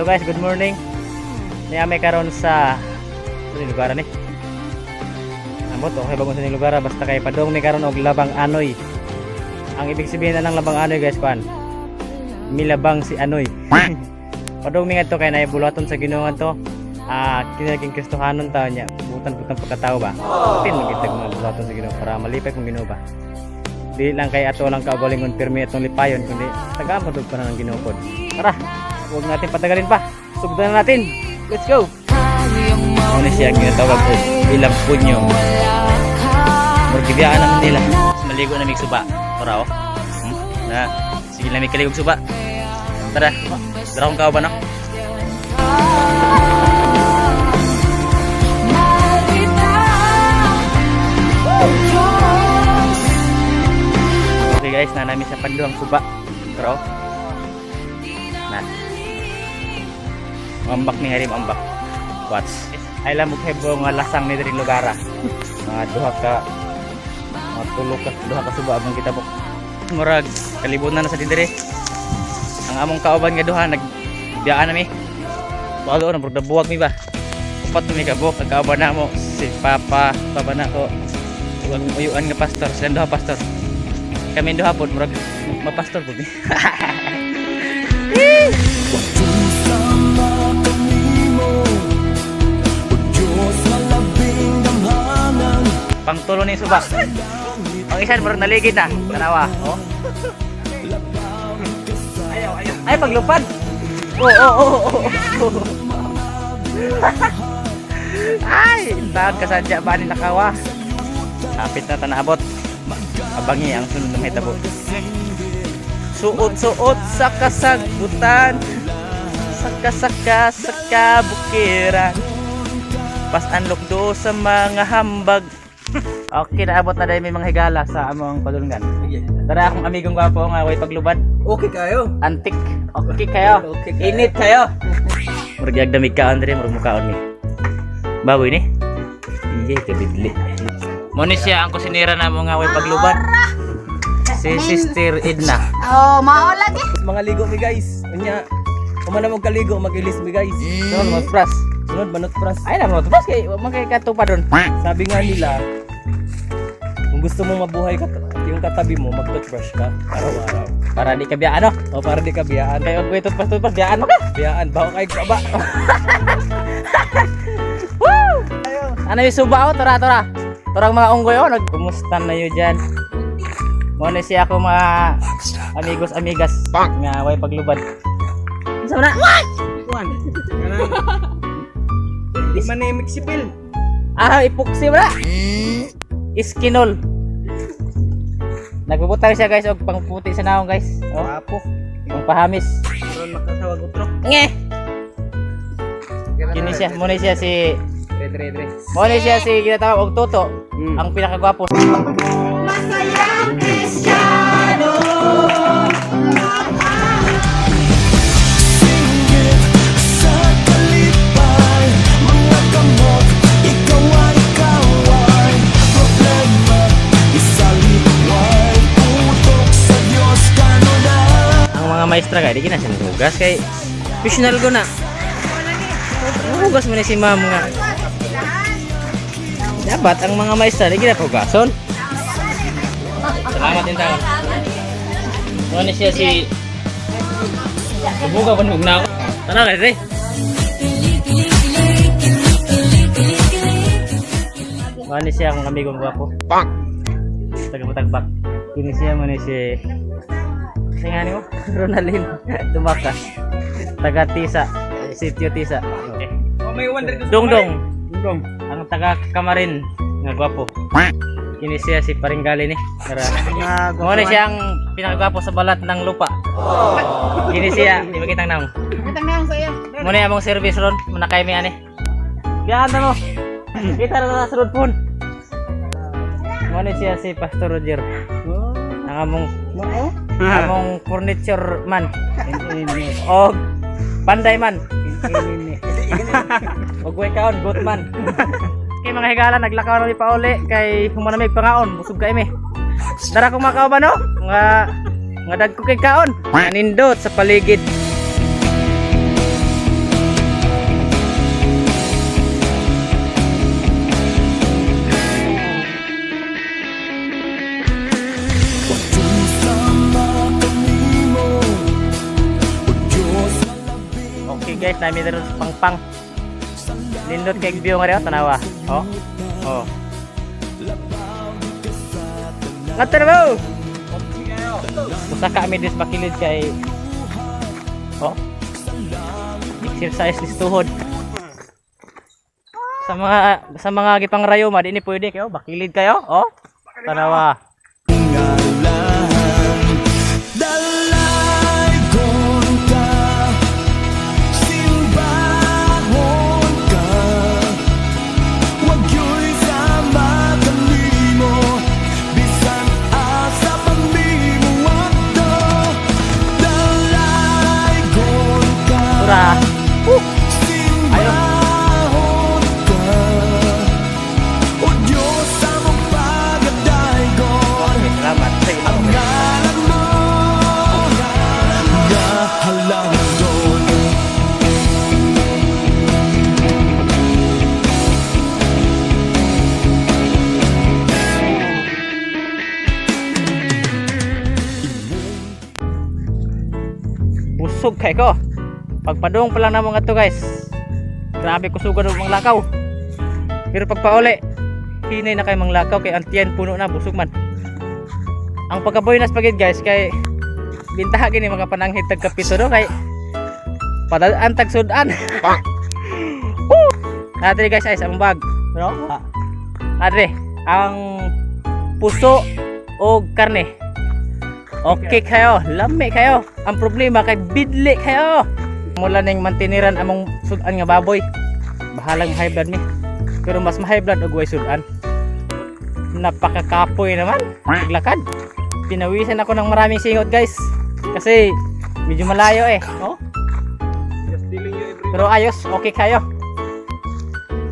Hello guys, good morning. Niami karon sa ano lugar ni? Amot, okay ba kung sa lugar, basta kay padong mi karon og Labang Anoy. Ang ibig sabihin na ng Labang Anoy, guys, kuan. Milabang si Anoy. Padong mi ngadto kay naay buluhaton sa Ginoo ngadto. Ah, kinaging Kristohanon ta niya. Butan-butan pagkatao ba. Tin magitag mga buluhaton sa Ginoo para malipay kung Ginoo ba. Di lang kay ato lang kaugalingon pirmi atong lipayon, kundi tagaan pa pa ng Ginoo pod. Tara, huwag natin patagalin pa. Sugdan na natin. Let's go. Ano siya ginatawag og ilang punyo. Murag gibiyaan naman nila. Maligo na mig suba. Tara oh. Na, sige lang may kaligog suba. Tara, tara akong kauban no. Okay guys, na namin sa Panduang Suba. Pero na. Ambak ni Harim ambak. Watch. Ay lang mo nga lasang ni diri lugara. Mga duha ka, mga tulo ka, duha ka suba among kitabok. Murag kalibutan na sa diri. Ang among kauban nga duha nagbiyaan na mi. Balo na murag nabuwag mi ba. Upat mi ka buok ang kauban namo si Papa, papa nako. Ug ang uyuan nga pastor, silang duha pastor. Kami duha pod murag mapastor pod mi. Sama kanimo, O Diyos nga labing gamhanan. Pangtulo ni suba. Ang isa murag naligid na. Tanawa, oh. Ay, paglupad. Oh. Ay, taon kasadya ba ni nakawa? Hapit na tanabot. Abangi ang sunod na mahitabo. Suot-suot sa kasagbutan. Saka-saka sa kabukiran. Pasanlok do sa mga hambag. Okay, naabot na dahil may mga higala sa among padulungan. Tara, akong amigong gwapo nga way paglubad. Okay kayo. Antik. Okay kayo. Okay kayo. Init kayo. Murag yagdamig ka, Andre, murag mukaon ni. Baboy ni. Iye kabidli. Mo ni siya ang kusinera na mga way paglubad. Si Sister Edna. Oh, mao lagi. Mga ligo mi, guys. Unya, kumana mo kaligo, mag-ilis mi, guys. Sunod mo pras. Sunod manot pras. Ay na mo pras kay wa man kay katupa doon. Sabi nga nila, kung gusto mo mabuhay ka, yung katabi mo, mag-toothbrush ka araw-araw. Para di ka biyaan no. O para di ka biyaan. Kay og toothbrush toothbrush biyaan mo ka. Biyaan, baho kay baba. Ano yung suba oh, tora tora. Torang mga unggoy oh, nagkumusta na yun dyan. Mo na siya ako mga amigos amigas nga way paglubad. Unsa man na? Kuan. Di man na mixipil. Ah, epoxy ba? Iskinol. Nagbubutang siya, guys, og pangputi sa naong, guys. Oh, Wapo. pang pahamis. Karon makasawag utro. Nge. Kini siya, mo na siya si Dre dre dre. mo na siya si ginatawag og Toto, ang pinakagwapo. Masayang Kristiyano. Sa kalipay, mga kamot, ikaw ay problema. Isaliway, utok sa Diyos kanunay. Ang mga maestra kay di kina siya naghugas kay professional ko na. Hugas mo na si ma'am nga. Dapat ang mga maestra di kina hugason. Salamat din taon. Mo na siya si Buga pa na ako. Tanaw na dre. Mo na siya akong amigong gwapo. Pak. Taga-batagbak. Kini siya mo na si Kasi nga ni mo, Ronaldin Tumakas. Taga Tisa, Sitio Tisa. Okay. Oh, may 100. Dongdong, Dongdong. ang taga Kamarin nga gwapo. Kini siya si Paringgali ni. Tara. Mo na siya ang pinakagwapo sa balat ng lupa. Kini siya, di ba kitang naong? Kitang naong sa iya. Mo na among service ron, muna kay mi ani. Biyahan na mo. Kita na sa road phone. Mo na siya si Pastor Roger. Ang among furniture man. Og panday man. Og way kaon, goat man. Okay mga higala, naglakaw na mi pauli kay humanamig pangaon, busog kay mi. Dara kong mga kauban no, mga mga dagko kay kaon. Nindot sa paligid. Namin dito sa Pangpang. Nindot kay view nga rin, tanawa. Oh. Oh. Ngadto na mo. Usa ka mi dis bakilid kay, oh. Exercise ni tuhod. Sa mga gipangrayo ma di ni pwede kayo bakilid kayo. Oh. Tanawa. Dalaygon ka, simbahon ka, Wagyo'y sama kanimo, bisan asa pa mi moadto. Dalaygon ka, Tura. simbahon ka, O Diyos among pagadaygon. Okay, salamat. Sige. Ang ngalan mo nga halangdon. Busog kay ko. Pagpadung pa lang namo ngadto, guys. Grabe kusugan og manglakaw. Pero pagpauli, hinay na kay manglakaw kay ang tiyan puno na, busog man. Ang pagkaboy nas pagid, guys, kay bintaha gini mga pananghid tag kapito do kay padaan tag sudan. Woo! Adre, guys, ay sa among bag. No? Ah. Adre, ang puso o karne. Okay kayo, lami kayo. Ang problema kay bidli kayo. Mula ning mantiniran among sudan nga baboy. Bahalang high blood ni. Pero mas ma-high blood og way sudan. Napakakapoy naman. Paglakad. Pinawisan ako ng maraming singot, guys. Kasi medyo malayo eh. Oh? Just telling you every Pero ayos, okay kayo.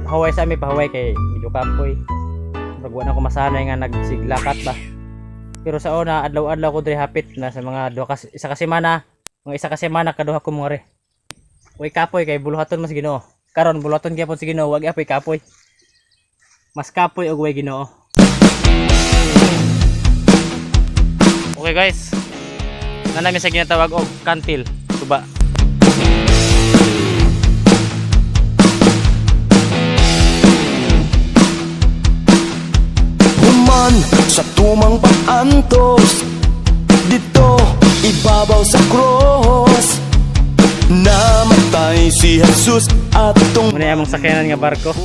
Pahuway sa amin, pahuway kay medyo kapoy. Murag wa na ko masanay nga nagsiglakat ba. Pero sa una, adlaw-adlaw ko diri hapit na sa mga duha ka, isa ka semana, mga isa ka semana kaduha ko mga re. Way kapoy kay buluhaton mas Ginoo. Karon buluhaton gyapon si Ginoo, wag apoy kapoy. Mas kapoy og way Ginoo. Okay, guys. Na namin sa ginatawag og kantil, suba. Human sa tumang pag-antos, dito ibabaw sa cross, namatay si Jesus atong Muna among sakyanan nga barko.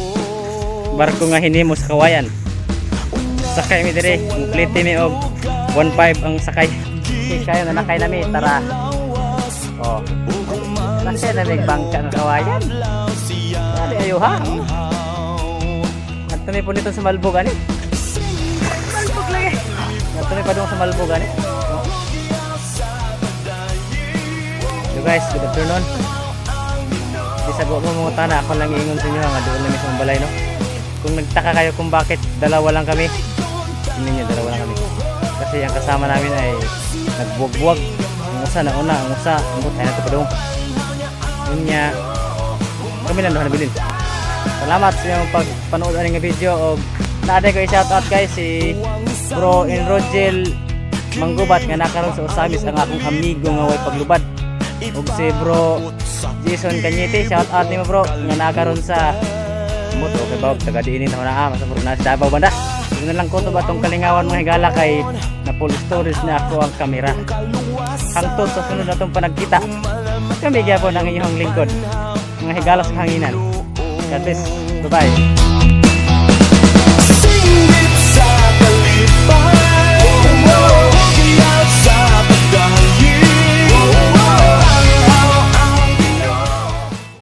Barko nga hinimo sa kawayan. Sakay mi dire, muplite mi og 1.5 ang sakay. Okay, kayo na nakay nami, tara. Oh. Sakay na mig bangka nga kawayan. Dali ayo ha. Adto mi po nito sa Malbog ani. Malbog lagi. Adto mi padung sa Malbog ani. Oh. So guys, good afternoon. Di sa buong mga tana, ako lang iingon sa inyo nga doon namin sa balay, no? Kung nagtaka kayo kung bakit dalawa lang kami, hindi niyo, dalawa lang kami. Kasi ang kasama namin ay nagbuwag-buwag. Ang usa na una, ang usa, ang butay na ito pa doon. Yun niya, kami lang doon nabilin. Salamat sa inyong pagpanood ani nga video og naaday ko i-shout out, guys, si Bro Enrogel Manggubat nga nakaroon sa Osamis, ang akong amigo nga way paglubad. Ug si Bro Jason Cañete, shout out nimo, bro, nga nakaroon sa Moto kay Bawag taga diinin na naa sa na sa Davao banda. Yun na lang ko to ba tong kalingawan, mga higala, kay na full storage na ako ang kamera. Hangtod sa sunod natong panagkita. Kami gyapon ang inyong lingkod. Mga higala sa hanginan. God bless. Bye-bye.